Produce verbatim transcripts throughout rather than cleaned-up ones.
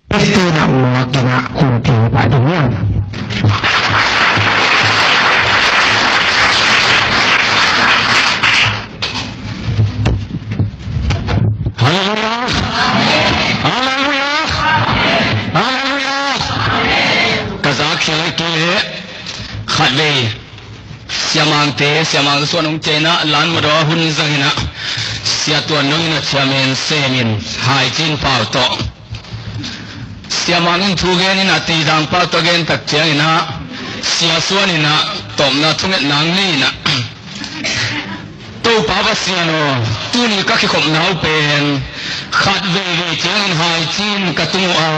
Khristian ah muak in ah hun pia pah ding hiam? Halleluiah! Halleluiah! Halleluiah! Ka zak khia lai kei leh khatvei Sia Mangte, Sia Mang Suan hong ciah in ah Lan Madaw hun zang in ah Sia Tuan Nong in ah chairman sem in Haicin Pau tawh, Sia Mang in thu gen in ah Teidang Pau tawh gen tak ciang in ah Sia Suan in ah tawpna thungetna nei in ah, Topa Pasian aw, tuni ka kikhopna uh pen khat veivei ciangin Haicin ka tung uh a,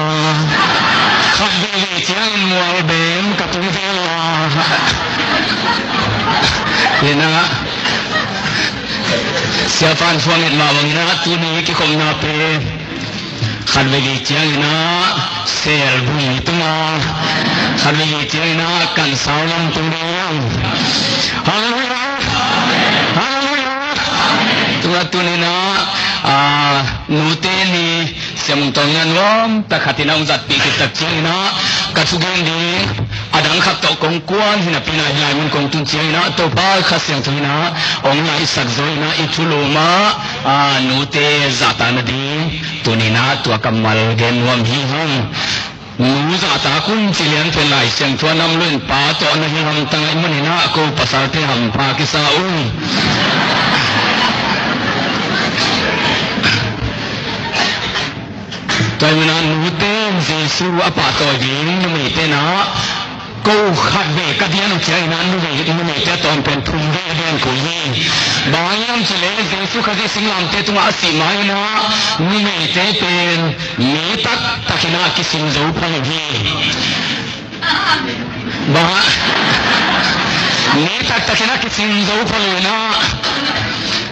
khat veivei ciangin Mualbem ka tung vel a. Hi in ah Sia Van Fuang et mah bangin ah tuni kikhopna pen khat veivei ciangin ah Selbuai tung a, khat veivei ciangin ah Kansau lam tung ding. Halleluiah! Halleluiah! Tua tuni in ah, ah, nute ni Sia Mung Tawng in ah nuam tak khat in ah hong zatpih khit tak ciangin ah ka thugen ding a dang khat tawh kong kuan hi napi in ah hih lai mun kong tun ciangin ah Topa Kha Siangtho in ah hong laisak zaw in ah i thulu mah, ah, nute zahtak nading tuni in ah tua kammal gen nuam hi hang. Nu zahtak un ci lian pen Lai Siangtho a nam lo in pa tawh na hi hamtang ahih manin ah ko pasalte hampha kisa un. Tua ahih manin ah nute in Jesu a pahtawi ding, numeite in ah ko khatvei ka dian uh ciangin ah numei, numeite a tawm pen thum vei a dian kul hi. Bang hang hiam cih leh Jesu Khazih singlamteh tungah a sih ma-in ah numeite pen mi taktak in ah kisin zo pha lo hi. Bang, mi taktak in ah kisin zo pha lo in ah,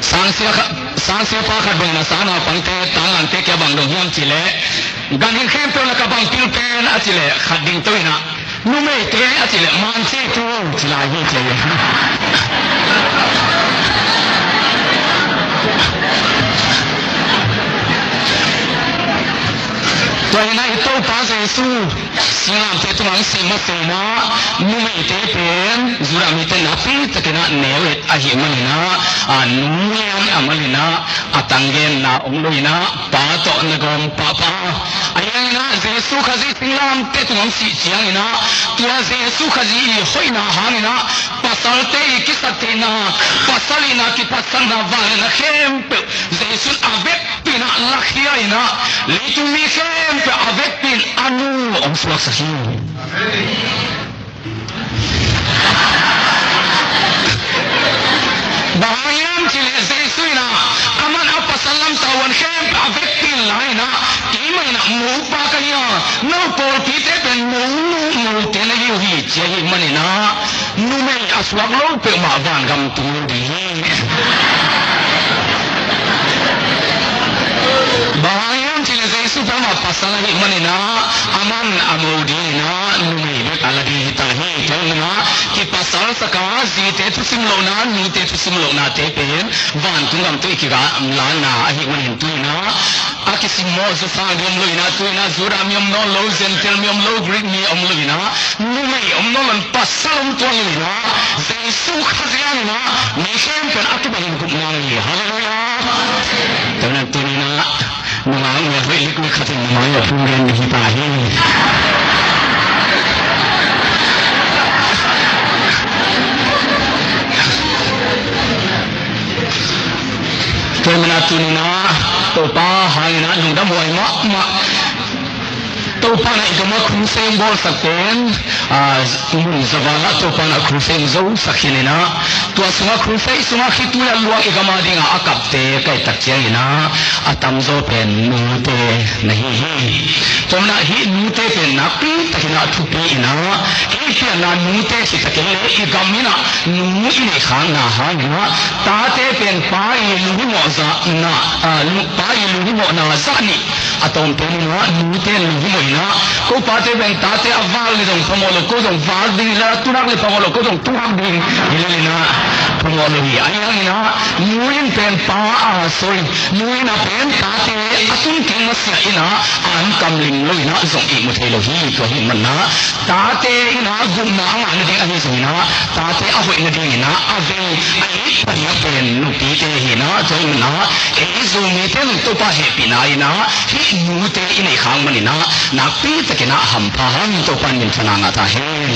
sangsia kha, sangsia pa khat bangin a sang naupangte, tanglangte kiang bang dong hiam cih leh, ganhing khempeuh lakah bang pil pen a cih leh, khat ding to in ah, numeite a cih leh, manci tu ci lai hi ci hi. Tua hi in ah i Topa Jesu singlamteh tungah hong sih masa in ah numeite pen Judah mite nakpi takin ah neu et ahih manin ah, a, nu lian a man in ah a tanggenna om lo in ah pa tawh na gawm pahpah. Ahi hangin ah Jesu Khazih singlamteh tungah hong sih ciangin ah tua Jesu Khazih i hoihna hangin ah pasalte i kisaktheihna, pasal in ah kiphatsakna, vangliatna khempeuh Jesu in a vekpi in ah lakhia in ah, leitung mi khempeuh a vekpi in a nu hong suaksak hi. Bang hang hiam cih leh Jesu in ah, aman a pasal lam tavuan khempeuh a vekpi in la in ah, keimah in ah mopa ka hi a, no pawlpite pen mo nu mote na hi uh hi ci ahih manin ah, numei a suak lo peuhmah vangam tung lo ding hi. Bang hang hiam cih leh Jesu pen amah pasal ahih manin ah, aman a mo ding in ah numei bek a la ding hi ta hi. Tua ahih manin ah kipasalsak a, zite thusim lohna, nute thusim lohnate pen vantung gam tawh i kigamlatna ahih manin tu in ah, a kisimmawh zawsa ding om lo in ah, tu in ah Judah mi om nawn lo, Gentile mi om lo, Greek mi om lo in ah, numei om nawn lo in, pasal om tuan lo in ah, Jesu Khazih hangin ah mi khempeuh in a kibang in gupna hi. Halleluiah. Tua ahih manin tu in ah nungak mi a hoih liklik khat in nungak mi a phung gen ding hi ta hi. Tua ahih manin ah tu in ah Topa hangin ah lungdam huai mahmah. Topa in ah i gamah crusade bawlsak pen, a, mun zaw val ah Topa in ah crusade zosak hi in ah, tua sungah crusade sungah khitui a luang i gam a dingin a kapte ka hih tak ciangin ah a tamzaw pen nute na hi hi. Tua ahih manin ah hih nute pen nakpi takin ah thupi in ah, hih pianna nute cih takin leh i gam in ah nu i neih khakna hangin ah tate pen pa i lunghimawhna, a, lu-, pa i lunghimawhna zah nih A tawmte in ah, nute in lungmuh in ah, ko pate bang tate a vak le zong phamawh lo, ko zong vak ding hi lel a, tunak le phamawh lo, ko zong tunak ding hi lel in ah, phamawh lo hi. Ahi hangin ah, nu in pen pa, ah, sorry, nu in ah pen tate a tun kik masiah in ah, an kam lim lo in ah, zong ihmu thei lo hi, tua ahih manin ah, tate in ah gupna a ngah nading ahi zongin ah, tate a hoih nadingin ah a vei a it pan pen nupite hi in ah, tua ahih manin ah ei Zomite in Topa hehpihna in ah hih nute i neih khak manin ah nakpi takin ah hampha hang, Topa in minthanna ngah ta hen.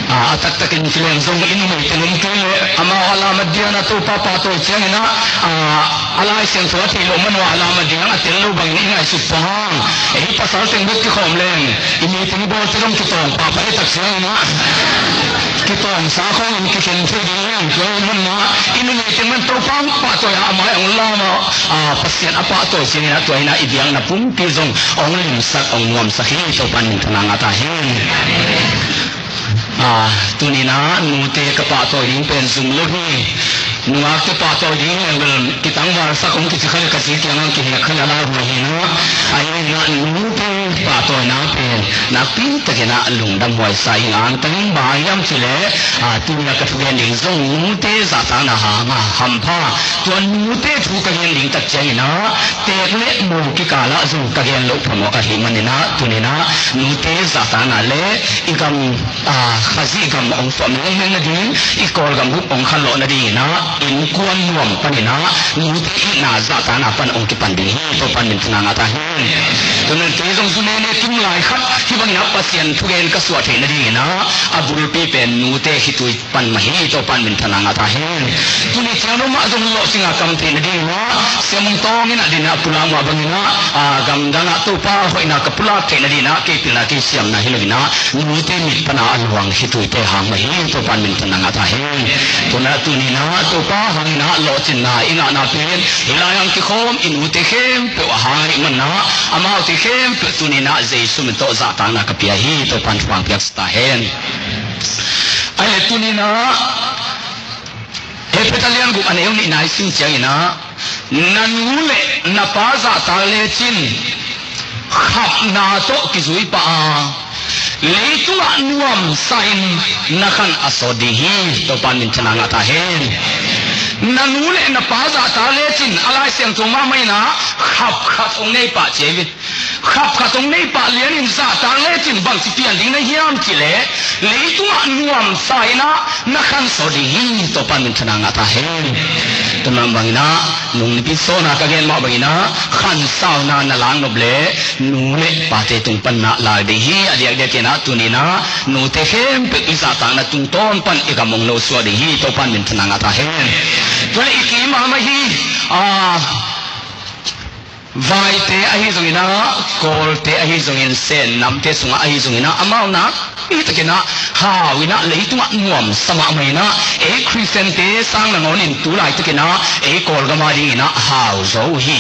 A, a taktakin kileng zong i numeite in om kei leh amau a lam a diang a Topa pahtawi ciangin ah, a, a Lai Siangtho a theih loh man uh a lam a diang a tel lo bangin i ngaihsut pah hang. Ei pasal teng bek kikhawm leng i meeting bawlte zong kitawng pahpah hi tak ciangin ah, kitawngsa khawngin kikhen thei ding hi hang. Tua ahih manin ah i numeite in Topa pahtawi a, a mai ah hong lam a, a, Pasian a pahtawi ciangin ah tua in ah i biakna pumpi zong hong limsak, hong nuamsak hi. Topa in minthanna ngah ta hen. A, tuni in ah nute ka pahtawi ding pen zum lo hi. Nungakte pahtawi ding leng bel kitangvalsak om kici kha leh ka zi kiangah kihek kha leh a lauhuai hi in ah. Ahi hangin ah nute pahtawina pen nakpi takin ah lungdamhuai sa ing. Antang in bang hang hiam cih leh, a, tuni a ka thugen ding zong nute zahtakna hang a hampha. Tua nute thu ka gen ding tak ciangin ah teek le mo kikal ah zong ka gen loh phamawh ahih manin ah tuni in ah nute zahtakna le i gam, a, Khazih gam hong suah mengmeng nading, i Kawlgam bup hong khanlawh nadingin ah innkuan nuam panin ah nute itna zahtakna pan hong kipan ding hi. Topa in minthanna ngah ta hen. Tua in ah kei zong zu nene kim lai khat hih bangin ah Pasian thugen ka suah theih nadingin ah a bulpi pen nute khitui pan mah hi. Topa in minthanna ngah ta hen. Tuni ciang lo mah zong lawhcing a kam theih nadingin ah Sia Mung Tawng in ah din a pulak mah bangin ah, a, gamdang ah Topa hoihna ka pulak theih nadingin ah kei pilna kei siamna hi lo in ah nute mit pan a a luang khituite hang mah hi. Topa in minthanna ngah ta hen. Tua in ah tuni in ah Topa hangin ah lawhcinna i ngahna pen hih lai hang kikhawm i nute khempeuh a hang ahih manin ah amaute khempeuh tuni in ah Jesu min tawh zahtakna ka pia hi. Topa in thupha piaksa ta hen. Ahih leh tuni in ah Efesa lian guk a neu nihna i sim ciangin ah, na nu le na pa zahtak lecin khapna tawh kizui pah a, leitungah nuamsa in na khan a sawt ding hi. Topa in minthanna ngah ta hen. Na nu le na pa zahtak lecin a Lai Siangtho mahmah in ah khap khat hong nei pah ci hi ve. Khap khat hong nei pah lianin zahtak lecin bangci pian ding na hiam cih leh leitungah nuamsa in ah na khan sawt ding hi. Topa in minthanna ngah ta hen. Tua mah bangin ah nung nipi sawna ka gen mah bangin ah khansauna na lak nop leh nu le pate tung pan na lak ding hi. A diakdiakin ah tuni in ah nute khempeuh i zahtakna tungtawn pan i gam hong no suak ding hi. Topa in minthanna ngah ta hen. Tua leh i ki mahmah hi. Ah, Vaite ahi zongin ah, Kawlte ahi zongin, Sen namte sungah ahi zongin ah, amau nakpitakin ah hau in ah, leitungah nuamsa mahmah in ah, ei Khristiante sang nangawnin tu laitakin ah ei Kawlgam adingin ah hau zaw uh hi.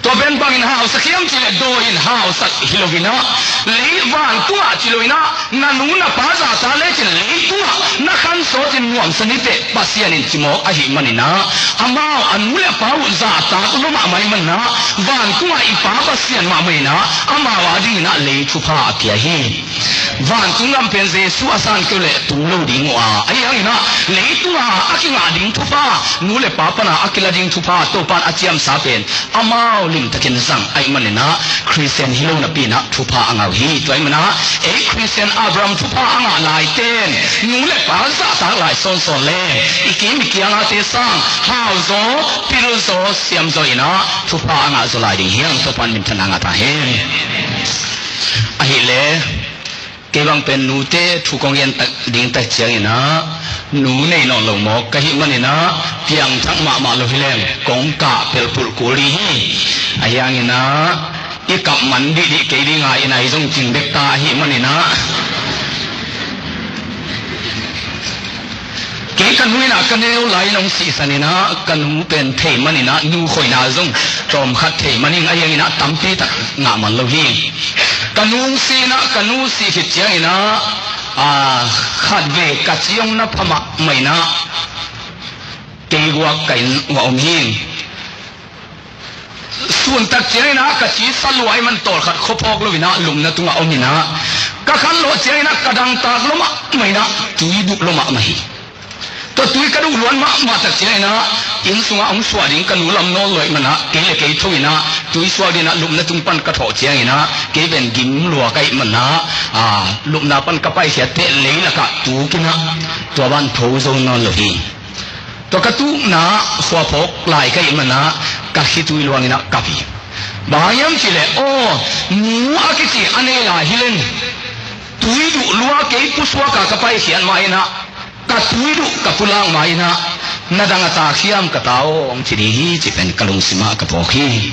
Tua pen bangin hausak hiam cih leh dawi in hausak hi lo in ah, lei vantungah ci lo in ah, na nu na pa zahtak lecin leitungah na khan sawtin nuamsa ni teh Pasian in ci mawk ahih manin ah, amau a nu le a pa uh zahtak lua mahmah ahih manin ah, vantungah i Pa Pasian mahmah in ah amau adingin ah lei thupha a pia hi. Vantung gam pen Jesu a san kei uh leh tung lo ding uh a, ahi hangin ah leitungah a kingah ding thupha, nu le pa pan a kila ding thupha Topa in a ciamsa pen amau limtakin zang ahih manin ah, Khristian hi lo napi in ah thupha a ngah uh hi. Tua ahih manin ah ei Khristian Abraham thupha a ngah laiten nu le pa zahtak lai sawnsawn le i kim i kiang ate sang hau zaw, pil zaw, siam zaw in ah thupha a ngah zaw lai ding hi hang. Topa in minthanna ngah ta hen. Ahih leh kei bang pen nute thu kong gen tak ding tak ciangin ah, nu nei nawn lo mawk ka hih manin ah, piangthak mahmah lo hi leng kong kah pelpulh kul ding hi. Ahi hangin ah, i kap man dihdih kei ding a, i nai zong cing bek ta ahih manin ah, kei ka nu in ah ka neu lai in hong sihsan in ah, ka nu pen thei manin ah, nu khoihna zong tawmkhat thei man ing, ahi hangin ah tampi tak ngah man lo hi. Ka nu hong si in ah, ka nu sih khit ciangin ah, a, khatvei ka ci hong na pha mahmah in ah, kei guak ka inn uah om hi. Tun tak ciangin ah ka ci sa lua ahih man tawlkhat khua phawk lo-in ah lupna tungah om-in ah, ka khan lawh ciangin ah ka dangtak lua mahmah-in ah tui duh lua mahmah hi. Tua tui ka duh luan mahmah tak ciangin ah inn sungah hong suah ding ka nu lam nawl lua ahih man ah kei le kei tho-in ah tui suak dingin ah lupna tung pan ka thawh ciangin ah kei pen gim lua ka hih man ah, aa, lupna pan ka paikhiat teh lei lakah tuk-in ah tua ban tho zo nawn lo hi. Tua ka tukna khua phawk lai ka hih man ah ka khitui luangin ah kap hi. Bang hang hiam cih leh, aw, nu a kici a nei lai hi leng, tui duh lua kei pusuak a ka paikhiat ma-in ah, ka tui duh ka pulak ma-in ah, na dang a tak hiam ka ta aw, hong ci ding hi cih pen ka lungsim ah ka phawk hi.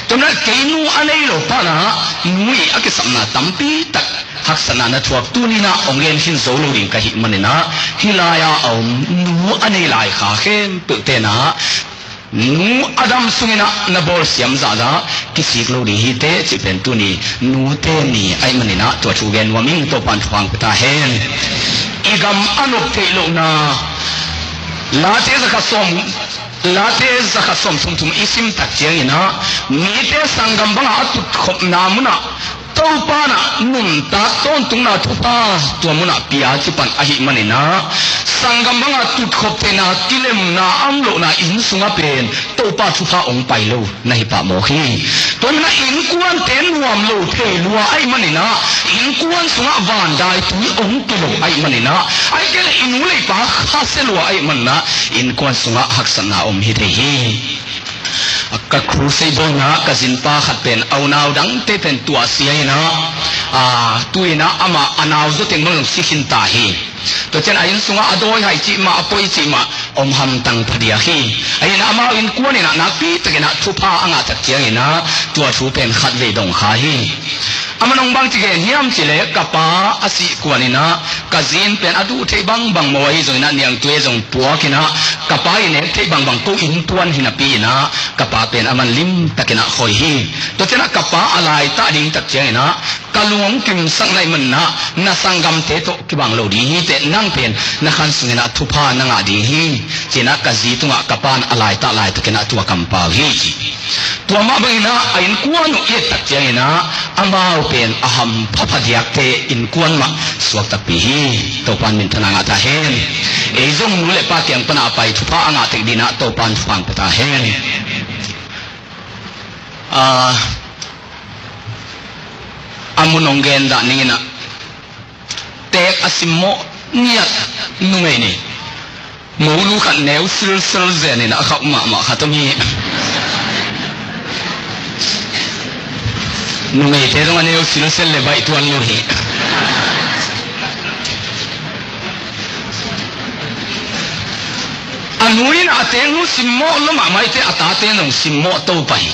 Tua manin ah kei nu a nei lo pan ah nu ii a kisapna tampi tak haksatna na thuak tuni-in ah hong gen khin zo lo ding ka hih manin ah, hih lai-a a om nu a nei lai kha khempeuhte-in ah nu a dam sungin ah na bawlsiam zahzah kisik lo ding hi teh cih pen tuni nute ni ahih manin ah tua thu gen nuam ing. Topa'n thupha hong pia ta hen. I gam a nop theih lohna Late zakhat sawm, Late zakhat sawmthum thum i sim tak ciangin ah mite sanggam bangah a tutkhopna munah Topa'n ah nuntak tawntungna thupha tua munah pia ci pan ahih manin ah, sanggam bangah tutkhop theihna, kilemna a om lohna inn sungah pen Topa thupha hong pai lo na hi pah mawk hi. Tua manin ah innkuante nuam lo thei lua ahih manin ah, innkuan sungah vandaitui hong pi lo ahih manin ah, ahih kei leh i nu le i pa khasia lua ahih manin ah, innkuan sungah haksatna om hi thei hi. Ka crusade bawlna ka zinpa khat pen a unau dangte pen tuahsia-in ah, aa, tu-in ah amah a nau zawteng bang zong si khin ta hi. Tua ciang a inn sungah a dawihai cih mah, a poi cih mah om hamtang phadiak hi. Ahi-in ah amau innkuan in ah nakpi takin ah thupha a ngah tak ciangin ah tua thu pen khatvei dong kha hi. Aman hong bang ci gen hiam cih leh, ka pa a sih kuan in ah ka zi pen a duh theih bangbang maw, ahi zongin ah niangtui zong puak in ah ka pa i nek theih bangbang ko innkuan hi napi-in ah ka pa pen aman limtakin ah khoi hi. Tua ciang ah ka pa a laitak ding tak ciangin ah ka lung hong kimsak na hih manin ah na sanggamte tawh kibang lo ding hi teh, nang pen na khan sungin ah thupha na ngah ding hi, ci-in ah ka zi tungah ka pa'n a laitak laitakin ah tua kampau hi, ci. Tua mah bangin ah a innkuan uh i et tak ciangin ah amau pen a hampha phadiakte innkuan mah suak takpi hi. Topa'n minthanna ngah ta hen. Ei zong nu le pa kiang pan ah a pai thupha a ngah tek dingin ah Topa'n thupha hong pia ta hen. Aa, a mun hong gen dah ning in ah, teek a simmawh ngiat numei nih. Molu khat neu silsel zen in a khauh mahmah khat om hi. Numeite zong a neu silsel le baih tuan lo hi. A nu in a teek nu simmawh lua mahmah hi teh, a tate zong simmawh to pah hi.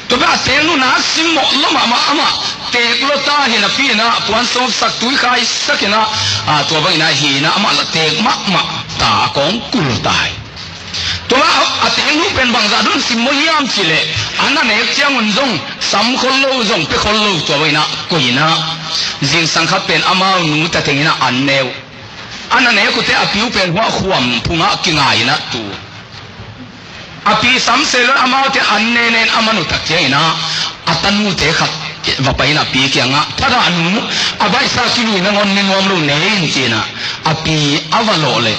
Tua pen a teek nu nak simmawh lua mahmah, amah teek lua ta hi napi-in ah puan sawpsak, tui khaisak in ah, aa, tua bangin ah hi in ah amah lah teek mahmah ta, a kawng kul ta hi. Tua a, a teek nu pen bangzah dong simmawh hiam cih leh, a na nek ciangun zong sam khol lo, zong pia khol lo, tua bangin ah koih in ah, zingsang khat pen amau nu ta teng in ah an ne uh. A na nek uh teh a pi uh pen huah khuam phungah kingai in ah tu. A pi samsel lo in amaute an ne ne in a man uh tak ciangin ah, a tanute khat va pai in a pi kiangah, "Thadah nu, a baihsa kilui nangawn ni nuam lo ne in," ci-in ah, a pi a va lawh leh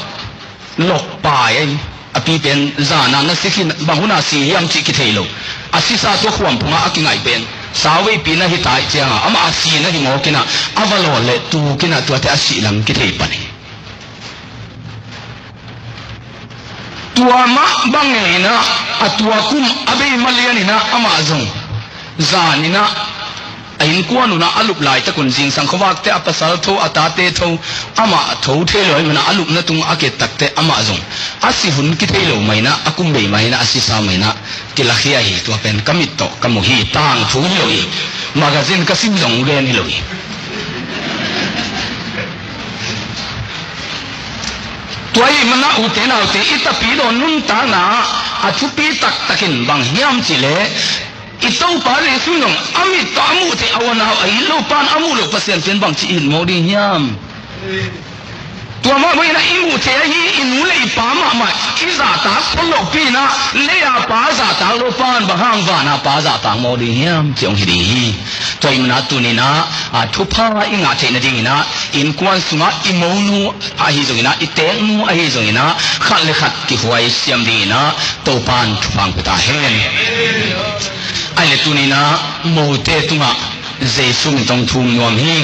lok pai a hi. A pi pen zan ah na si khin, bang hun a si hiam cih kithei lo. A sisa tua khuam phungah a kingaih pen sauveipi na hi ta ahih ciangah, amah a si na hi mawk in ah, a va lawh leh tuk in ah tuate a sih lam kithei pan hi. Tua mah bang ngei in ah, a tua kum a bei mah lian in ah amah zong zan in ah, a innkuan un ah a lup laitak un zingsang khuavakte, a pasal tho, a tate tho, amah tho thei lo ahih manin ah a lupna tung a ki-et tak teh amah zong a si hun kithei lo mah in ah, a kum bei mah in ah, a sisa mah in ah kilakhia hi. Tua pen ka mit tawh ka mu hi, tangthu hi lo hi. Magazine ka sim zong gen hi lo hi. Tua ahih manin ah ute naute, i tapidaw nuntakna ah a thupi taktak in bang hiam cih leh, i Topa Jesu in zong a mit tawh a muh theih, a unau, a it lo pan a muh loh Pasian pen bangci it mawk ding hiam? Tua mah bangin ah i muh thei ahi i nu le i pa mahmah i zahtak phot lohpi in ah, lei-a pa zahtak lo pan bang hang van-a pa zahtak mawk ding hiam cih hong hi ding hi. Tua ahih manin ah tuni-in ah, a, thupha i ngah theih nadingin ah innkuan sungah i monu ahi zongin ah, i teeknu ahi zongin ah, khat le khat kihuai siam dingin ah Topa'n thupha hong pia ta hen. Ahih leh tuni-in ah mote tungah Jesu min tawh thum nuam hi.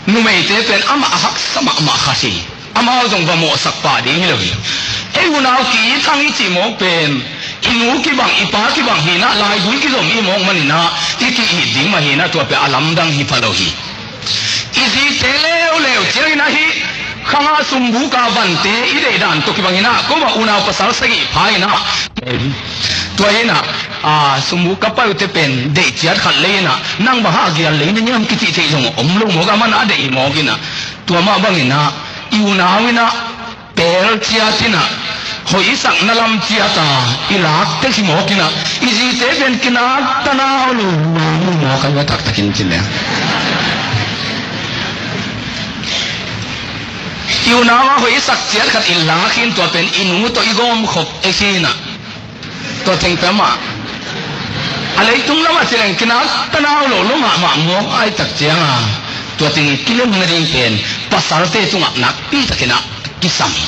Numeite pen amah a haksa mahmah khat hi. Amau zong va mawhsak pah ding hi lo hi. Ei unau ki-it hang i cih mawk pen i nu kibang, i pa kibang hi-in ah, laigui kizom i hih mawk manin ah, i ki-it ding mah hi-in ah, tua pen a lamdang hi pha lo hi. I zite leuleu ciangin ah hih khang-a sumbuka vante i deih dan tawh kibangin ah, ko mah unau pasal sagih pha-in ah, tua hi-in ah, a, sumbuka pai uhte pen deih ciat khat lei-in ah, nang bang hang a gial lei na hiam kicih theih zong om lo mawk a, amah na deih hi mawk in ah. Tua mah bangin ah i unau in ah pel ciat in ah, hoihsakna lam ciat a i lak tek hi mawk in ah, i zite pen kinak tanau lo mawk a, i va taktakin ci leng. I unau a hoihsak ciat khat i lak hi-in, tua pen i nu tawh i gawmkhop ek hi-in ah, tua teng pen amah a leitung lamah ci leng kinak tanau lo lo mahmah mawk ahih tak ciangin, tua teng kilem nading pen pasalte tungah nakpi takin ah kisam hi.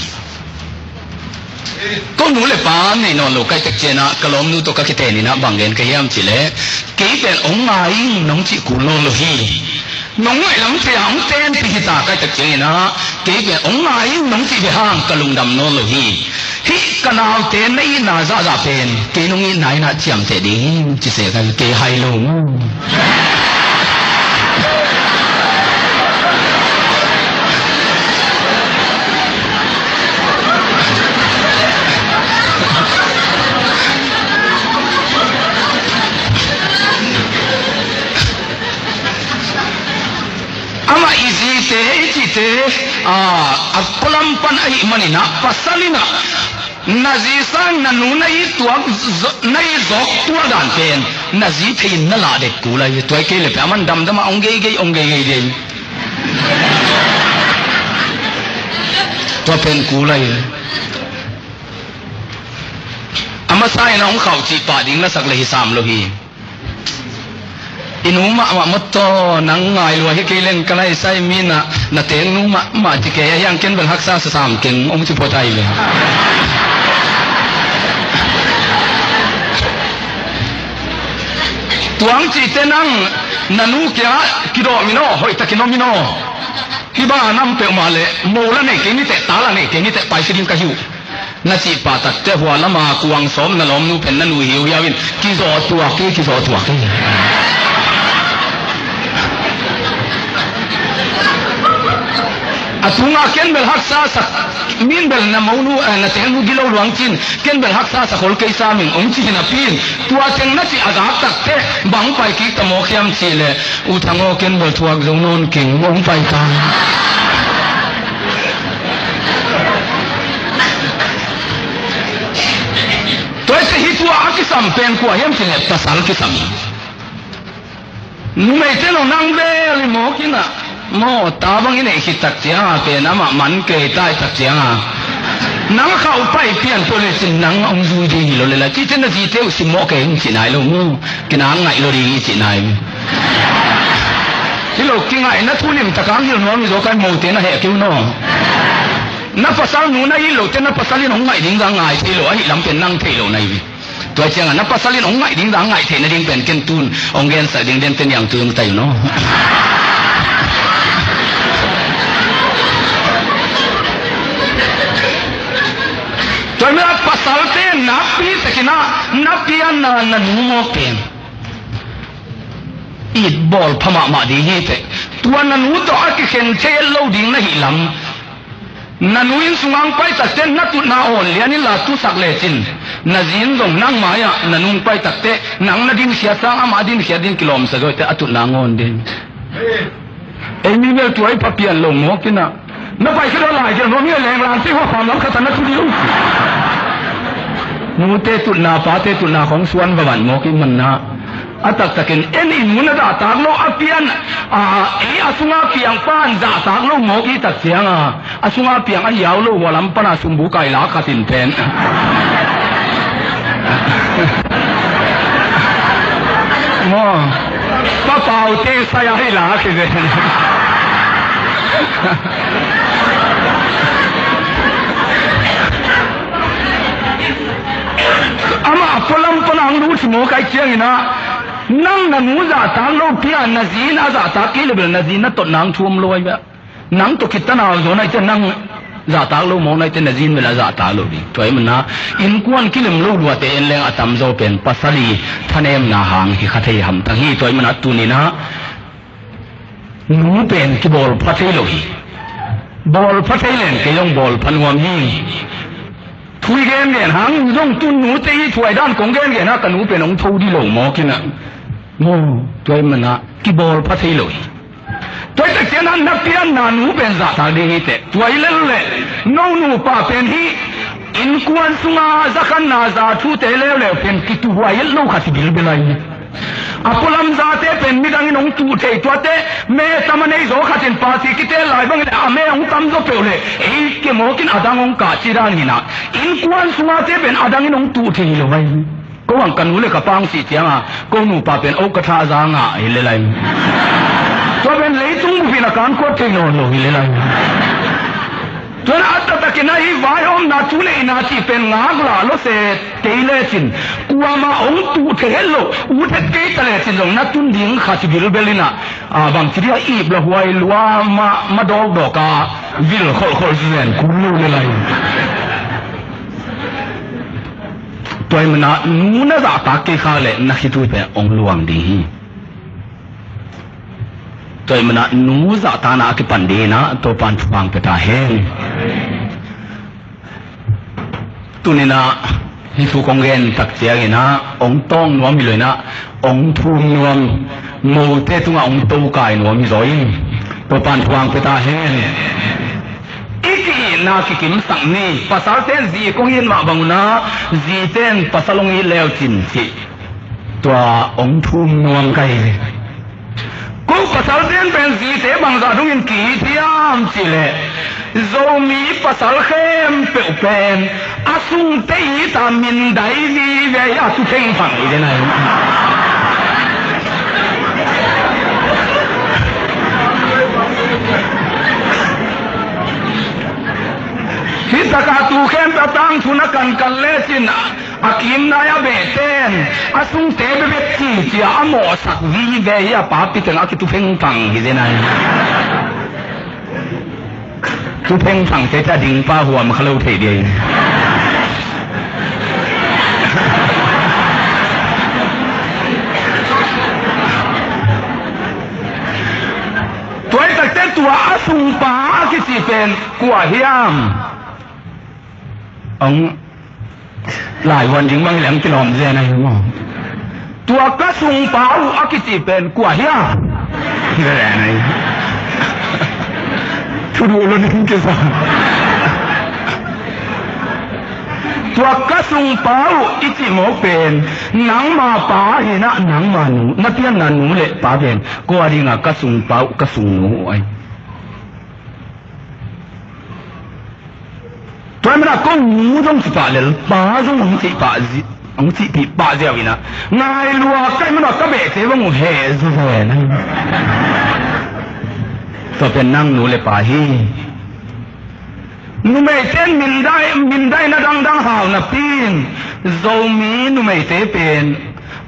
Ko nu le pa nei nawn lo ka hih tak ciangin ah, ka lawmnu tawh ka kiten in ah bang gen ka hiam cih leh, kei pen hong ngai ing nong cih kul nawn lo hi. Nong ngaihlam thei a hong tenpih hi ta ka hih tak ciangin ah, kei pen hong ngai ing nong cih beh hang ka lungdam nawn lo hi. Hih ka naute na itna zahzah pen kei nong itna in ah ciamteh ding hi, ci se ka hi, kei hai lo. Amah i zite, i cihte, a, a pualam pan ahih manin ah, pasal in ah na zi sang na nu na it tuak, na it zawk tuak dan pen na zi thei-in na lah dek kul ahi. Tua hi kei leh pen aman damdam a hong geigei, hong geigei ding. Tua pen kul ahi. A masa in ah hong khauh cih pah ding lasak leh hi sam lo hi. I nu mahmah mawtaw, nang ngai lua hi kei leng ka lai sai, mi na, na teeknu mahmah ci kei a hiang, ken bel haksa sa sam keng, hong ci phot ai ve. Tua hong cihte nang, na nu kiangah kidawm in aw, hoihtakin om in aw. Hih bang a nam peuhmah leh, mo la nei kei ni teh, ta la nei kei ni teh, paisa ding ka hi uh. Na cih pah takteh hua lama kuang sawm na lawmnu pen na nu hiuhiau in, kizawh tuak hi, kizawh tuak hi. A tungah ken bel haksa sak, min bel na monu, eh, na teeknu gilo luang cin, ken bel haksa sak hol kei sam ing, hong ci hi napi in, tua teng na cih a gak takteh, bang pai kik ta mawk hiam cih leh, U Thang aw, ken bel thuak zo nawn keng, hong pai ta. Tua hi teh hih thu a kisam pen kua hiam cih leh pasal kisam. Numeite lo nang vel hi mawk in ah, maw, ta bang i neih khit tak ciang a pen amah man kei ta hi tak ciang a, nang khauh pai pian peuh lecin nang hong zui ding hi lo lel a, cihte na zite uh simmawh kei hong cih nai lo mu. Kinak ngaih lo ding i cih nai. Hi lo, kingaihna thu limtak a hong hilh nuam hi zaw, kai mote na heh kei un aw. Na pasal nu na it lote na pasal in hong ngaih ding zah ngai thei lo, ahih lam pen nang theih lo na hi. Tua ciangin na pasal in hong ngaih ding zah ngaih theih nading pen ken tun hong gensak ding den pen yang tun tai un aw. Tua hi a pasalte nakpi takin ah, na pianna na nu mawk pen it bawl pha mahmah ding hi teh. Tua na nu tawh a kikhen thei lo ding na hih lam. Na nu inn sungah hong pai takteh na tutna awn lian inla tusak lecin, na zi in zong nang mai-ah na nu hong pai takteh nang na dinkhiat sang amah a dinkhiat ding kilawmsa zaw hi teh, a tutna hong awn ding. Ei mi bel tua i pha pian lo mawk in ah. Na pai khit a lai khit a nuam hi a, leng lan tei hua kham lam khat a na thu ding. Nute tutna, pate tutna khawng suan va van mawk i hih manin ah. A taktakin, en in, nu na zahtak lo a pian, a, ei a sunga piang pan zahtak lo mawk i tak cianga, a sunga piang a hiau lo, hua lam pana sumbu kai lak khatin pen. Maw, papaute sai a hei lak hi ven. Amah a pualam pana ang lut hi mawk ai ciangin ah, nang na nu zahtak lo pi a na zi in a zahtak kei le bel na zi na tot nang thuam lo ai beh. Nang tawh kitan a zaw nai te nang zahtak lo mawk nai te na zi in bel a zahtak lo ding. Tua ahih manin ah innkuan kilem lo luate en leng a tamzaw pen pasal i thanemna hang hi kha thei hamtang hi. Tua ahih manin ah tuni-in ah nu pen kibawl pha thei lo hi. Bawl pha thei leng kei zong bawl pha nuam hi. Thu i gengen hang zong tu nute i thuai dan kong gengen a ka nu pen hong tho dih lo mawk in ah. Maw, tua ahih manin ah kibawl pha thei lo hi. Tua hi tak ciangin ah na pianna nu pen zahtak ding hi teh. Tua hi lel leh no nupa pen hih innkuan sunga zakhanna za thute leuleu pen kituhuai het lo khat hi bilbel ahi hi. A pualam zate pen midangin hong tuh thei, tuate me tam a nei zaw khatin pasi kitel lai bangin a me hong tam zaw peuh leh ei kei mawk in a dang hong kah ci dan hi-in ah, innkuan sungate pen a dangin hong tuh thei hi lo ahi hi. Ko ang ka nu le ka pa hong sih cianga ko nupa pen o ka tha a za ngah hi lel ahi hi. Tua pen leitung bup in a kan kuat thei nawn lo hi lel ahi hi. Tua ahih manin a taktakin ah hih vaihawmna thu le ina cih pen ngaklah lua se, kei lecin kuamah hong tuh thei het lo, ut het kei ta lecin zong na tun ding khat hi bilbel in ah, a, bangci dih a ip la huai lua ma, ma dawkdawk a vil kholhkholh zen kul lo lel ahi hi. Tua ahih manin ah nu na zahtak kei kha leh na khitui pen hong luang ding hi. Tua ahih manin ah nu zahtakna a kipan dingin ah Topa'n thupha hong pia ta hen. Tuni-in ah hih thu kong gen tak ciangin ah hong tawng nuam hi lo-in ah hong thum nuam, mote tungah hong tokai nuam hi zaw in Topa'n thupha hong pia ta hen. I ki-itna kikimsak ni. Pasalte'n zi kong it mah bang un ah zite'n pasal hong it leu cin cih tua hong thum nuam ka hi. Ko pasalte'n pen zite bangzah dongin ki-it hiam cih leh Zomi pasal khempeuh pen a sungte it a mindai vive hi a, tu thengphang hi den ahi. Hih takah tu khempeuh a tangthu na kankan lecin a kim nai a behten a sungte bebek cicia a mawhsak vive hi a, papi teng a kitu phengphang hi zen ahi. Tu phengphangte ta ding pa huam kha lo thei ding. Tua hi takte tua a sungpa a kici pen kua hiam? Ong lai huan ding bang hi leng kilawm zen ahi maw. Tua ka sungpa uh a kici pen kua hiam? Zen ahi. Thuduh lo ning kisa. Tua ka sungpa uh i cih mawk pen nangma pa hi-in ah nangma nu, na pianna nu le pa pen kua dinga ka sungpa uh ka sungnu uh ahi. Tua hi manin ah ko nu zong cih pah lel, pa zong hong cih pah zi-, hong cihpih pah ziau in ah, ngai lua ka hih manin ah ka behte bang uh heh zazen ahi. Tua pen nang nu le pa hi. Numeite in mindai, mindaina dangdang hau napi in Zomi numeite pen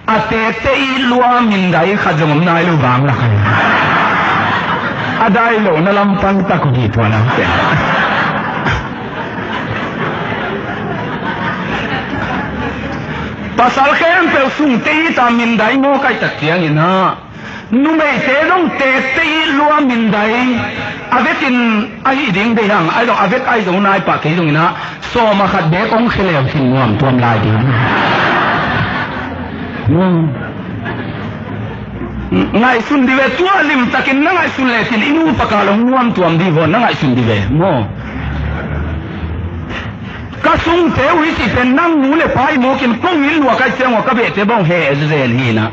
a tekte it lua mindai khat zong om nai lo vang lak ahi. A dai lohna lam pan tak uh hi tua nang pen. Pasal khempeuh sungte it a mindai mawk ahih tak ciangin ah numeite zong tekte it lua mindai a vekin ahih ding deih hang, ahi zong a vek ahi zong nai pah kei zongin ah sawm a khat bek hong khia leu cin nuam tuam lai ding. Hmm. Ngaihsun dih ve, tua limtakin na ngaihsun lecin i nu pa kal hong nuam tuam dih vaw, na ngaihsun dih ve maw. Ka sungte uh i cih pen nang nu le pa hi mawk in ko it lua ka hih ciang uh a ka behte bang uh heh zen hi-in ah.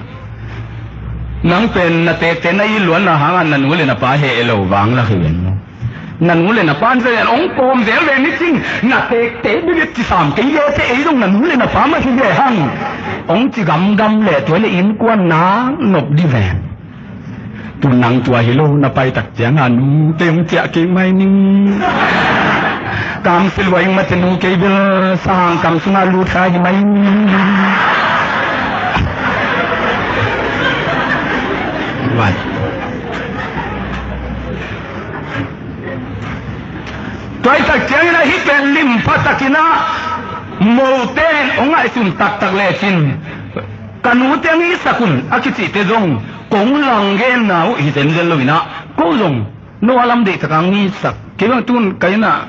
Nang pen na tekte na it luatna hangah na nu le na pa heh lo vang lak hi ven maw. Na nu le na pa in zen ong pawm zel ve ni cin, na tekte bibit ci sam kei ve te, ei zong na nu le na pa mah hi ve hang, ong ci gamgam leh tua le innkuan nak nop di ven. Tu nang tua hi lo, na pai tak ciangah nu te ong ciah kik mai ning. Kamsi lua ing mate nu kei bel sang kam sungah lut kha hi mai. Vai. Tua hi tak ciangin ah hih pen lim pha takin ah mote in ong ngaihsun taktak lecin ka nute ong itsak un a kicihte zong kong langgenna uh hi zenzen lo in ah ko zong no a lam deihtak a ong itsak. Kei bang tun ka inn ah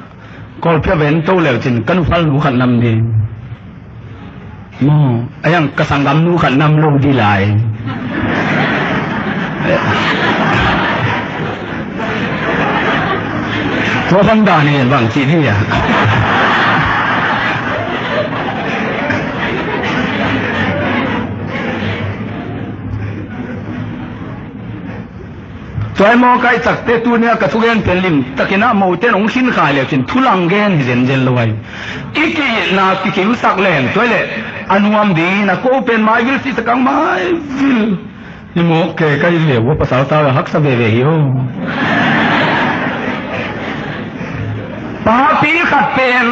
Kawlpi a ven to leucin ka nuphal nu khat nam ding. Maw, a yang ka sanggamnu khat nam lo di lai. Tua bang dan hi bang ci di a. Tua hi maw, ka i takte tuni a ka thugen pen lim takin ah mote in ong khin khai leucin thu lang gen hi zenzen lo ai. I ki-itna kikimsak leng tua hi leh a nuam ding in ah ko pen maivil cih takang maivil. Hi maw, ke ka hi leh ua pasal ta a haksa veve hi aw. Papi khat pen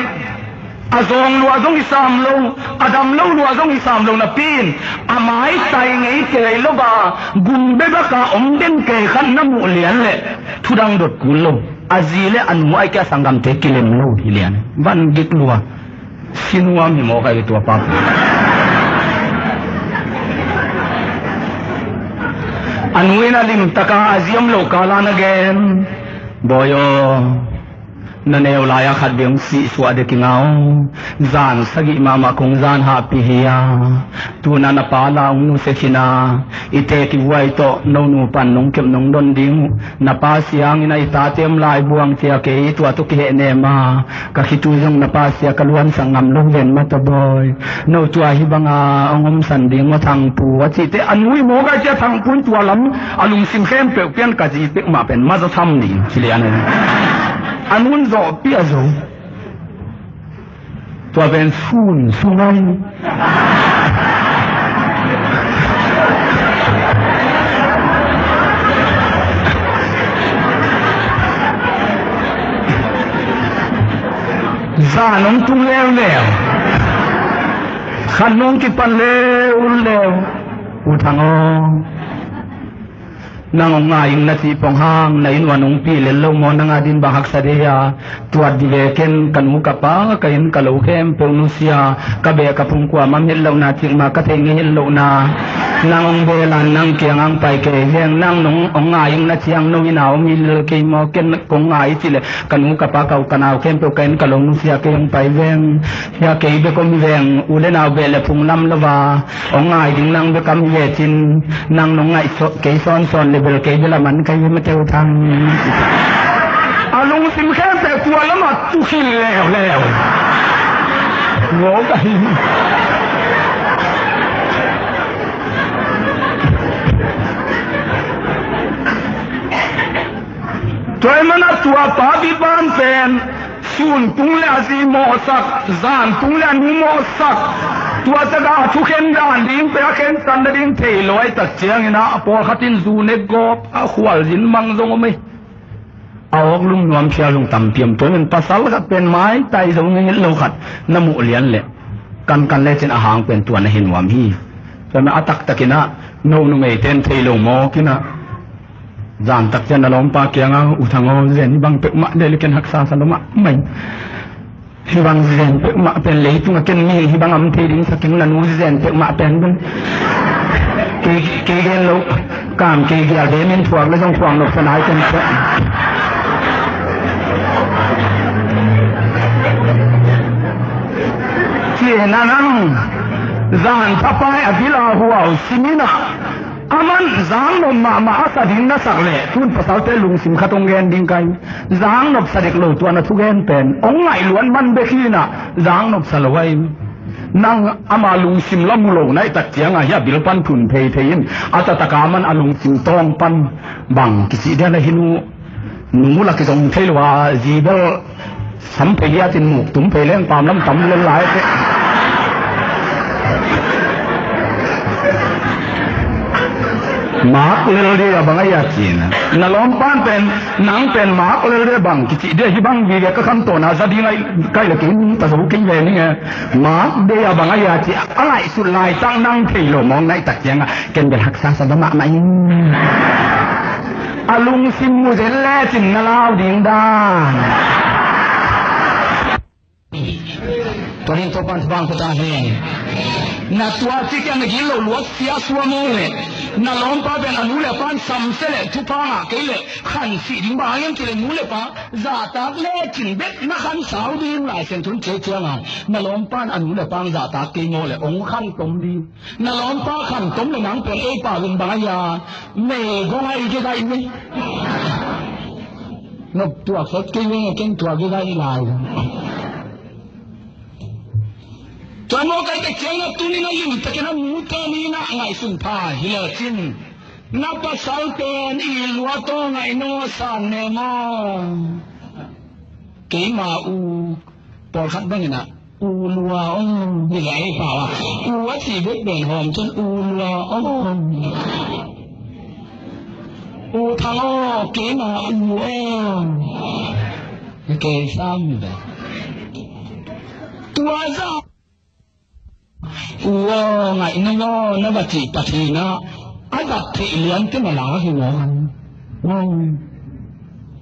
a zawng lua zong hi sam lo, a dam lo lua zong hi sam lo napi in a maitai ngei kei lo a, gun bebak a om den kei khat na muh lian leh thudang dot kul lo. A zi le a nu ai kia sanggamte kilem lo hi lian. Van gik lua. Sinuam hi maw ka hi tua pa. A nu in a limtaka a zi om lo kala na gen. Bawi aw. Na neu lai-a khat beng sihsuah dek i ngau. Zan sagih mahmah kong zan hahpih hi a. Tuna na pa la hong nusia khin a. I teek i vuai tawh no nu pan nong kep nong don ding uh. Na pa siangin a i tate om lai buang cia kei tua tawh kihehnem a. Ka khitui zong na pa sia ka luansak ngam lo ven mata bawi. No tua hi banga hong omsan ding maw Thangpu a cihte a nui mawk a cia Thangpu in tua lam a lungsim khempeuh pian ka zi peuhmah pen maza tham ni ci lian a. A nun zawhpih a zo. Tua pen sun sung ai. Zan hong tung leuleu. Khan hong kipan leuleu. U Thang aw. Nang hong ngai ing na cih pong hang, na inn uan hong pi lel lo maw, nang a din bang haksa dei a, tuat di ve ken, ka nu ka pa, ka inn ka lo khempeuh nusia, ka beh ka phung kuamah het lohna, cikmah ka thei ngei het lohna, nang hong bel a, nang kiang hong pai kei veng, nang nong hong ngai ing na ciang no inn a om hi lel kei maw, ken kong ngai cih leh, ka nu ka pa ka u ka nau khempeuh ka inn ka lo nusia kei hong pai veng, hia kei bek om hi veng, u le nau beh le phung lam lo a, hong ngai ding nang bek om hi ve cin, nang nong ngaih kei sawnsawn le bel kei bel a man ka hi mate U Thang. A lungsim khempeuh tua lamah tukhil leuleu. Ngawk ahi. Tua ahih manin tua pa biban pen sun tung le a zi mawhsak, zan tung le a nu mawhsak. Tua taka a thukhen dan ding pen a khensan nading thei lo ahih tak ciangin ah pawlkhat in zu nek gawp a khualzin mang zong om hi. A awk lum nuam phial zong tampi om. Tua ahih manin pasal khat pen maitai zo ngei het lo khat na muh lian leh kankan lecin a hang pen tua na hi nuam hi. Tua ahih manin a taktakin ah no numeite in thei lo mawk in ah Zan tak ciang na lawmpa kiangah, U Thang aw, zen hi bang peuhmah dei le ken haksa sa lo mahmah ing. Hi bang zen peuhmah pen leitungah ken mihing hi bang a om thei ding sa keng, na nu zen peuhmah pen bel. Kei, kei gen lo, kam kei gial be min thuak le zong thuak nop sa nai ken peuh. Ci na nang, zan thapai a bil a huau simin ah, a man zang nop mahmah a sa ding na sak leh, tun pasalte lungsim khat hong gen ding ka hi. Zang nop sa dek lo tua na thugen pen hong ngaih luat man bek hi in ah, zang nop sa lo ahi. Nang ama lungsim la mu lo na hih tak ciangah hih a bil pan thun phei thei in, a taktak a man a lungsim tawng pan bang kici dia na hi nu, nu la kizong thei lo a, zi bel sam phei liatin muk tum phei leng pam lam tam lel lai teh. Mak lel dia bang a ia cin. Na lawmpan pen, nang pen mak lel dia bang kici dia hi bang, bia ka kham tawna za ding ai kai le kin ta zo kin ve ning e. Mak dia bang a ia ci, a ngaihsut laitak nang thei lo mawng na hih tak ciangah ken bel haksa sa ba mahmah in. A lungsim mu zel lecin na lau ding dan. Tua hin Topan thupha pia ta hen. Na tua ci kiang na gilo luat sia sua maw le. Na lawmpa pen a nu le pan samsia le thupha ngah kei le khan sih ding bang hiam ci le nu le pa zahtak lecin bek na khan sau ding Lai Siangtho in ci ciangah na lawmpan a nu le pan zahtak kei maw le ong khan tom ding. Na lawmpa khan tom le nang pen ei pa vin bang a ia mei gong ai ke gai ve. Nop tuak sot kei ve, keng tuak ke gai lai. Tua maw kai tek ciang na tuni na lim takin a nute ni na ngaihsun pha hi le cin. Na pasal pen i lua tawh ngaih naw san ne maw. Keima u pawlkhat bangin ah u lua aw, ni le ei pau a u a ci bek ben hawm cun u lua aw. U thang aw, keima u aw. Kei sam bek. Tua za u aw, ngaih na aw, na va cih Pathian ah a dat theih lian te na la hi ngaw.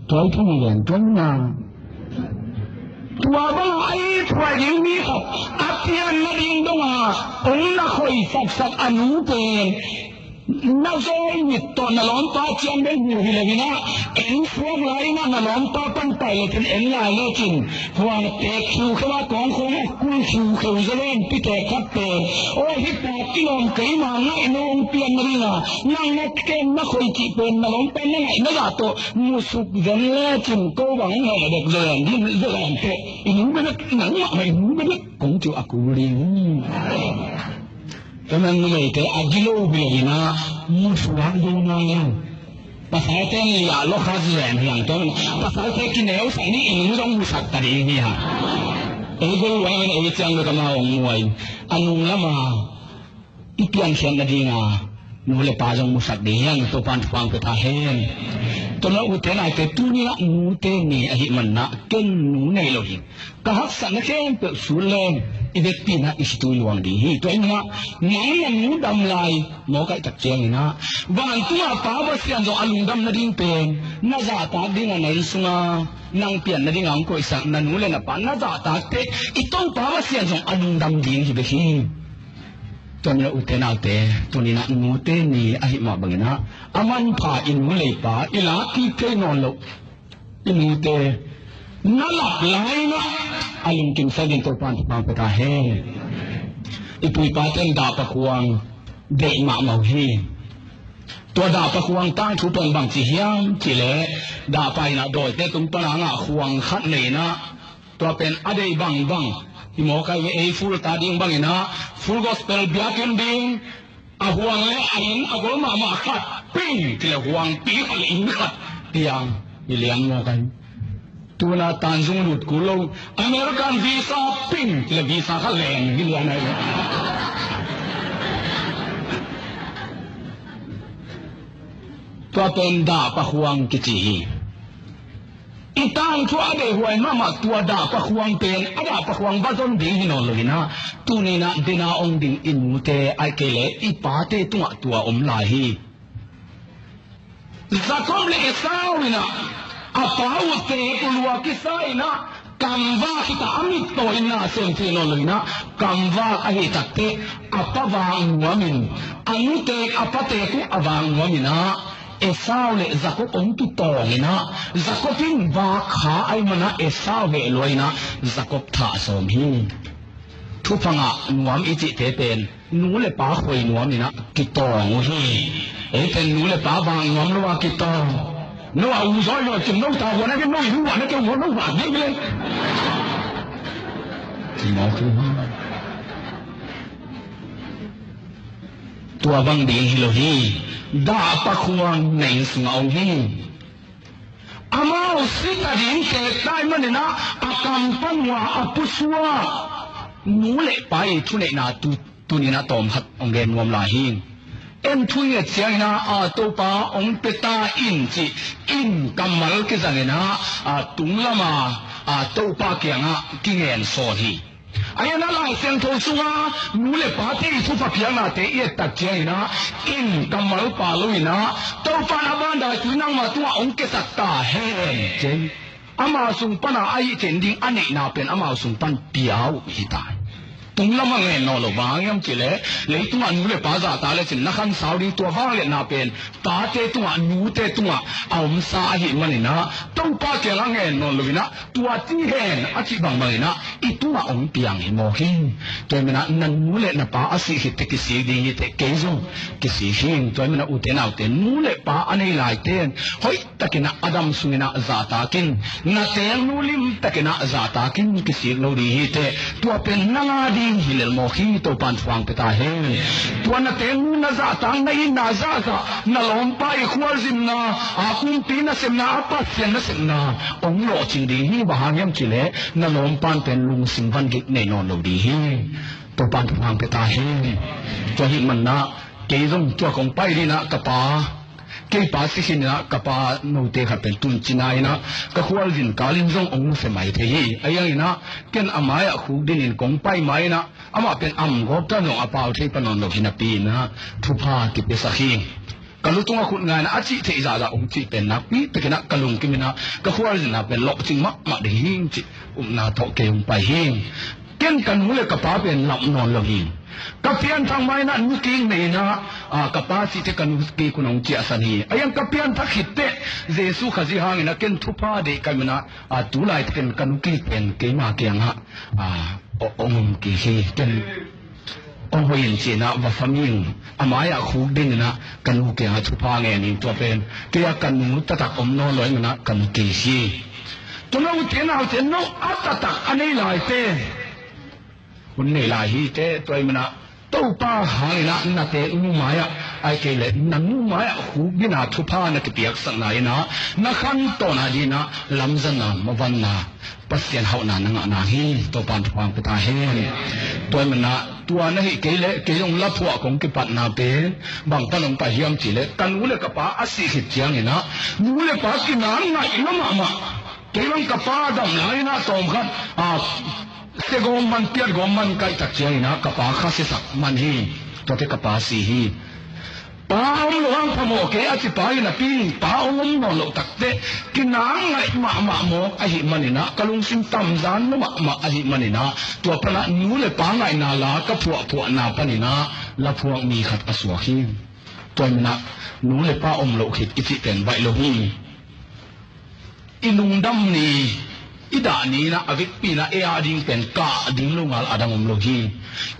Tua i thung lian tuan na. Tua bang a i thuai ding mi khat a pian na ding dong a ong na khoi saksak a nu pen na zawi mit tawh na lawmpa ciang bel hmuh hi lo in ah, en suak lai in ah na lawmpa pan pai le cin en lai le cin huang tek khiu kheu a kawng khawng a kul khiu kheu zaw len pi tek khat pen aw hi pa kilawm keima ngaih na ong pian na ding a nang na kem na khoi cih pen na lawmpa na ngaih na zah tawh musuk zen le cin ko bang hong heh dek zaw len ding zaw len teh i nu bia bek nang mah i nu bia bek kong ciu a kul ding. Tua man numeite a gilo bilin ah musuak ding ngai lo. Pasalte liah lo kha zen hiang tua man pasalte kineusak ni in zong musak ta ding hi hang. Ei gol luang in ei ciang lo kama ong muai a nung lama i piankhiat nadinga nu le pa zong musak ding hiang Topan thupha pia ta hen. Tua man ute naute tuni ah nute ni ahih man ah ken nu nei lo hi. Ka haksatna khempeuh sut leng i vekpi in ah i khitui luang ding hi. Tua in ah nang na nu dam lai mawk ahih tak ciangin ah vantungah Pa Pasian zong a lungdam nading pen na zahtak dingah na inn sunga nang pian nadingah hong koihsak na nu le na pa na zahtak teh i Topa Pasian zong a lungdam ding hi bek hi. Tua in ah ute naute tuni in ah nute ni ahih mah bangin ah a manpha i nu le i pa i lak kik thei nawn loh i nute na lap lai in ah a lungkimsak ding Topan thupha pia ta hen. I pu i pate in dahpa khuang deih mahmah uh hi. Tua dahpa khuang tangthu pen bangci hiam cih leh dahpa in ah dawite tung pan a ngah khuang khat nei in ah tua pen a deih bangbang i mawkai ve ei Full ta ding bangin ah Full Gospel biakinn ding a huang le a inn a gol mahmah khat ping ci le huangpi khat le inn khat tiang hi lian mawk ahi. Tuna tanzung lut kul lo American visa ping ci le visa khat leng hi lian ahi. Tua pen dahpa huang kici hi. I tangthu a deihhuai mahmah tua dahpa khuang pen a dahpa khuang va zon ding hi nawn lo in ah tuni in ah dena ong ding i nute ai kei le i pate tungah tua om lai hi. Jakob le Esau in ah a pa uh tek uh lua kisa in ah kamvak hi ta a mittaw in na sem thei nawn lo in ah kamvak ahi takteh a pa vak nuam in a nutek a patek uh a vak nuam in ah Esau le Jakob hong kitawng in ah Jakob in vak kha ahih man ah Esau heh lua in ah Jakob thah sawm hi. Thupha ngah nuam i cihte pen nu le pa khoi nuam in ah kitawng uh hi. Ei pen nu le pa vak nuam lo a kitawng. No a u zawi lo kim no ta huan a ke no i nu huan a ke huan no vak ding le. Kimawk uh hi. Tua bang ding hi lo hi. Dahpa khuang na inn sungah om hi. Amau sita ding teek ta ahih manin ah, a kam pan uh a pusuak nu le pa i thuneihna tu, tuni-in ah tawm khat hong gen nuam lai hi. En thu i nget ciangin ah, a, Topa hong pia ta in cih in kammal kizangin ah, a, tunglam a, a, Topa kiangah kingen sawn hi. Ahi zongin ah Lai Siangtho sungah nu le pate i thupha piaknate i et tak ciangin ah, in kammal pha lo-in ah, Topa in a vandai tui nangma tungah hong kiasak ta hen, ci hi. Amau sung pan a, a hih theih ding a neihna pen amau sung pan pia uh hi ta hi. Tunglam ah ngen nawn lo, bang hang hiam cih leh, leitungah nu le pa zahtak lecin na khansau ding, tua vangliatna pen tate tungah, nute tungah a omsa ahih manin ah, Topa kiangah ngen nawn lo-in ah, tua ci hen a cih bangbangin ah i tungah hong piang hi mawk hi. Tua ahih manin ah na nu le na pa a sih khit teh kisik ding hi teh, kei zong kisik hi. Tua ahih manin ah ute naute, nu le pa a nei laite in hoihtakin ah a dam sungin ah zahtak in, na teeknu limtakin ah zahtak in, kisik lo ding hi teh, tua pen nang a ding hi lel mawk hi. Topa'n thupha hong pia ta hen. Tua na teeknu na zahtak, na itna zahzah, na lawmpa i khualzinna, a kumpi nasepna, a Pasian nasepna hong lawhcing ding hi. Bang hang hiam cih leh na lawmpa'n pen lungsim vangik nei nawn lo ding hi. Topa'n thupha hong pia ta hen. Tua ahih manin ah kei zong tua kong pai dingin ah ka pa, kei pa si khin-in ah ka pa note khat pen tu-in cina-in ah ka khualzin kalin zong hong nusia mai thei hi. Ahi zongin ah ken a mai-ah khukdin in kong pai ma-in ah, amah pen am gawp tan zong a pau thei pan nawn lo hi napi-in ah thupha kipiasak hi. Ka lu tungah khut nga-in ah a cih theih zahzah hong cih pen nakpi takin ah ka lungkimin ah ka khualzinna pen lawhcing mahmah ding hi cih upna tawh kei hong pai hi. Ken ka nu le ka pa pen lam nawn lo hi. Ka pianthak ma-in ah nu kik nei-in ah, a, ka pa sih teh ka nu kik un hong ciahsan hi. Ahi zongin ka pianthak khit teh Jesuh Khazih hangin ah ken thupha deih ka hih manin ah, a, tu laitakin ka nu kik pen keima kiangah, a, hong om kik hi. Ken hong hoih in ci-in ah va faming a mai-ah khukdin in ah ka nu kiangah thupha ngen hi. Tua pen kei a ka nu taktak om nawn lo ahih manin ah ka nu kik hi. Tua note naute, no a taktak a nei laite hun nei lai hi teh, tua ahih manin ah Topa hangin ah na teeknu mai-ah, ahih kei leh na nu mai-ah khukdin a thupha na kipiaksakna in ah na khantohna dingin ah lamzanna, mavanna, Pasian hauhna na ngah nang hi. Topa'n thupha hong pia ta hen. Tua ahih manin ah tua na hih kei leh kei zong laphuah kong kipatna pen bang pan hong pai hiam cih leh, ka nu le ka pa a sih khit ciangin ah nu le pa kinang ngaih lua mahmah. Kei bang ka pa dam lai-in ah tawm khat, a, sia gawm man, piat gawm man ka hih tak ciangin ah ka pa kha siasak man hi. Tuate ka pa si hi. Pa om loh hang phamawh kei a ci pa hi napi-in, pa hong om nawn loh tak teh kinang ngaih mahmah mawk ahih manin ah, ka lungsim tamzan lua mahmah ahih manin ah, tua pan ah nu le pa ngaihna la ka phuahphuahna panin ah laphuak mi khat a suak hi. Tua ahih manin ah nu le pa om loh khit i cih pen baih lo hi. I lungdam ni, i dah ni-in ah, a vekpi-in ah ei a ding pen kah ding lo ngal a dang om lo hi.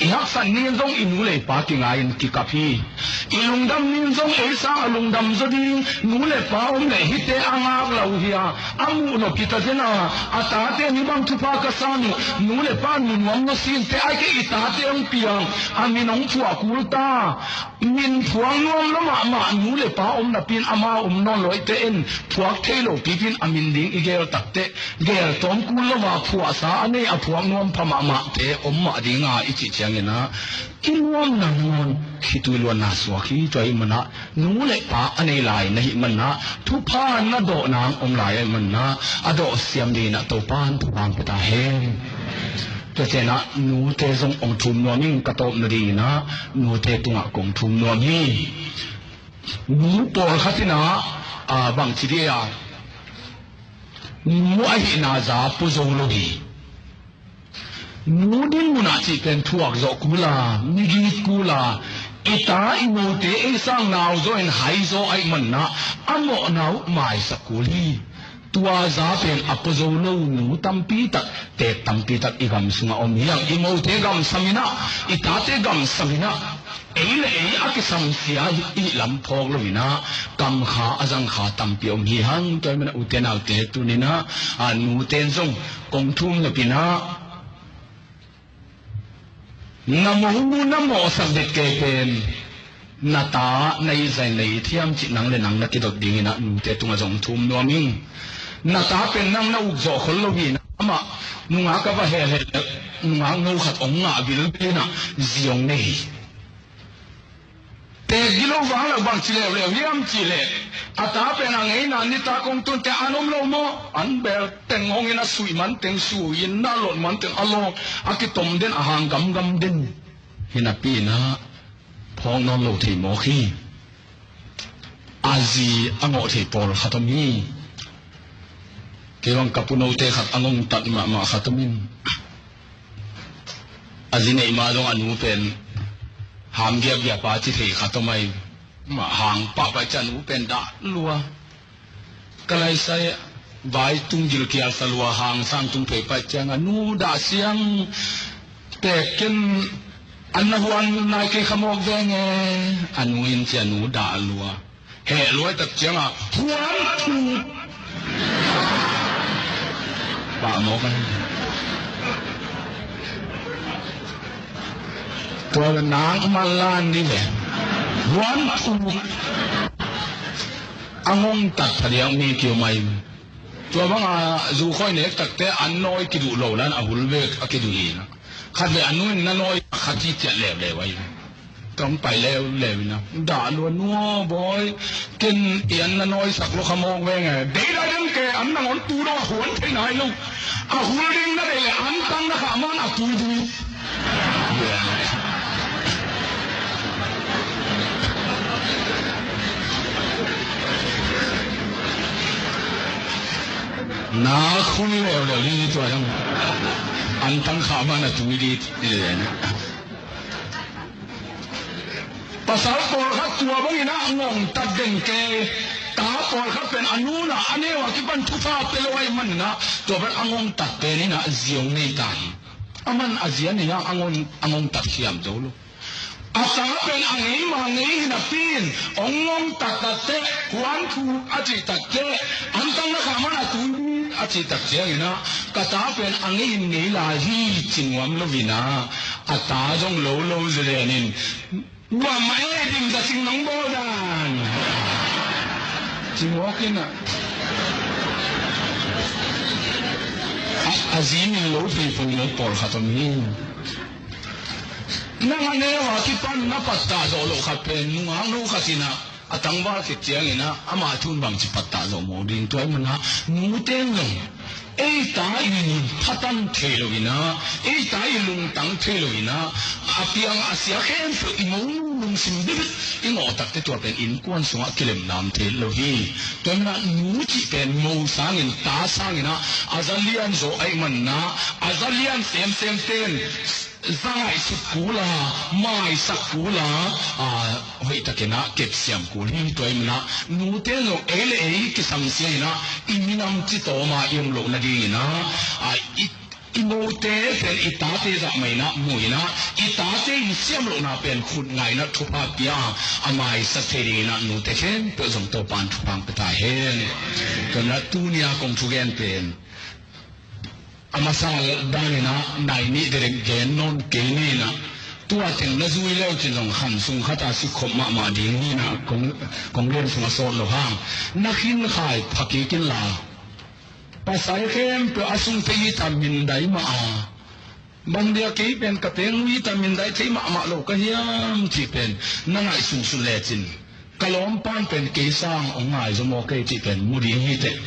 I haksat ni-in zong i nu le i pa kingai-in kikap hi. I lungdam ni-in zong ei sang a lungdam zaw ding nu le pa om leh hihte a ngak lo hi a, a muh nop hi ta zen a, a tate'n hih bang thupha ka sang uh, nu le pa'n mu nuam nawn sin teh, ahih kei leh i tate hong piang, a min hong phuah kul ta. Min phuak nuam lua mahmah nu le pa om napi-in, amau om nawn lo ahih teh, en phuak thei lo pipi-in a min ding i geel tak teh, geel tawm kul lo a phuahsa a nei, a phuak nuam pha mahmahte om mah ding a i cih ciangin ah, i nuam nangawn khitui luanna suak hi. Tua ahih manin ah nu le pa a nei lai na hih manin ah, thupha na dawh nang om lai ahih manin ah, a dawh siam dingin ah Topa'n thupha hong pia ta hen. Tua ciangin ah nute zong hong thum nuam ing. Ka tawpna dingin ah nute tungah kong thum nuam hi. Nu pawlkhat in ah, a, bangci dih a, nu ahihna za pua zo lo hi. Nu dinmun ah cih pen thuak zawh kul a, migit kul a, i ta i mote ei sang nau zaw in hai zaw ahih manin ah, a mawhna uh maisak kul hi. Tua za pen a pua zo lo nu tampi tak, teek tampi tak i gam sungah om hi hang. I mote gamsam in ah, i tate gamsam in ah, ei le ei a kisamsia i hih lam phawk lo-in ah, kamkha a zangkha tampi om hi hang. Tua ahih manin ah ute naute, tuni-in ah, a, nute in zong kong thum nop in ah, na mo, na mawhsak det kei pen Na ta na it zah in na it hiam cih nang le nang na kidot dingin ah nute tungah zong thum nuam ing. Na ta pen nang na uk zawh khol lo hi in ah, amah nungak a va hel hel le nungak no khat hong ngah bilbil in ah zi hong nei hi. Teek gilo vang lo bang ci leuleu hiam cih leh, a ta pen a ngeina nitak hong tunte an om lo maw? An beel teng hong in a suih man teng suih in a lot man teng a lawng a kitom den a hang gamgam den. Hi napi in ah phawk nawn lo thei mawk hi. A zi a ngawh thei pawlkhat om hi. Kei bang ka punote khat a ngongtat mahmah khat om in, a zi neih mah zong a nu pen ham giapgiap a ci thei khat om ai. Mah hang pahpah ciang a nu pen dah lua. Ka laisai vai tung gil kial sa lua, hang sang tung pei pah ciang a nu dah siang. Teek ken an na huan nai kei kha mawk veng e. A nu in ci a nu dah lua. Heh luai tak ciang a huan thu pah mawk a. Tua nang man lan ni ve. Huan thu a ngongtat phadiak mi kiu mai. Tua banga zu khawi nek takte an nawi kiduh lo lan a hul vek a kiduh hi. Khat le a nu in na nawi khat ci ciat leuleu ai. Tong pai leuleu in a dah lua nua bawi. Ken i an na nawisak lo kha mawk veng e. Dei dai dang ke an nangawn tu dong a huan thei nai lo. A hul ding na dei le an tang na khah man a tui ding. Na khun leuleu li tua dang. An tang khah man a tui li. Pasal pawlkhat tua bangin ah ngongtat den ke. Ta pawlkhat pen a nu in ah a neu a kipan thupha pe lo ahih manin ah tua pen a ngongtat pen in ah zi hong nei ta hi. A man a zi a nei ah a ngong, a ngongtat hiam zo lo. A ta pen a ngei mah ngei hi napi in hong ngongtat takteh, huan thu a cih takteh, an tang na khah man a tui a cih tak ciangin ah ka ta pen a ngei in ngei lai hi ci nuam lo in ah a ta zong lo lo zelen in Nuam mah e, ding za sing nong bawl dan. Ci mawk in ah. A, a zi min lo pei pei lo pawlkhat om hi. Nang a neu a kipan na pattah zawh loh khat pen nungak no khat in ah a tangval khit ciangin ah ama thu in bangci pattah zawh mawk ding, tua ahih manin ah nute in zong ei ta i phatang thei lo in ah, ei ta i lungtang thei lo in ah, a piang a sia khempeuh i mo nu lungsim bibit i ngawh takteh tua pen innkuan sungah kilemna om thei lo hi. Tua ahih manin ah nu cih pen mo sangin ta sangin ah a za lian zaw ahih manin ah a za lian semsem ten za ngaihsut kul a, maisak kul a, a, hoihtakin ah kepsiam kul hi. Tua ahih manin ah nute zong ei le ei kisamsia in ah i minam citawm a i om loh nadingin ah, a, i, i mote pen i tate zah mah in ah mu in ah i tate in siam lohna pen khut ngai in ah thupha pia a maisak thei dingin ah nute khempeuh zong Topa'n thupha hong pia ta hen. Tua ahih manin ah tuni a kong thugen pen a masa dan in ah nai nih derek gen nawn kei ni in ah, tua teng na zui leu cin zong khan sung khat a si khop mahmah ding hi in ah, kong, kong gen sung a sawt lo hang. Na khin khai pha kik in la. Pasal khempeuh a sungte it a mindai mah a, bang dia kei pen ka peng it a mindai thei mahmah lo ka hiam cih pen na ngaihsun suk lecin, ka lawmpa in pen kei sang hong ngai zaw maw kei cih pen mu ding hi teh.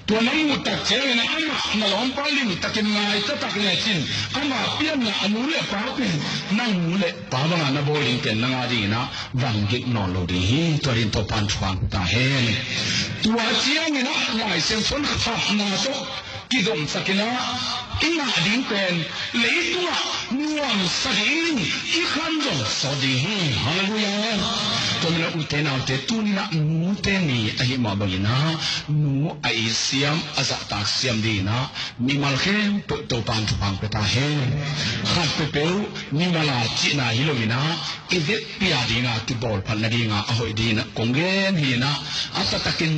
Tua na muh tak ciangin ah amah na lawmpa limtakin ngai taktak lecin, ama pianna a nu le pa pen nang nu le pa banga na bawl ding pen nang a dingin ah van gik nawn lo ding hi. Tua dingin Topa'n thupha hong pia ta hen. Tua ciangin ah Lai Siangtho in khamna tawh kizomsak in ah i ngah ding pen leitungah nuamsa ding i khan zong sawt ding hi. Halleluiah. Tua manin ah ute naute, tuni in ah nute ni ahih mah bangin ah nu a it siam, a zahtak siam dingin ah mimal khempeuh Topa'n thupha hong pia ta hen. Khat peuhpeuh mimal a cihna hi lo in ah i vekpi a ding a kibawl phat nading a a hoih dingin ah kong gen hi in ah, a taktakin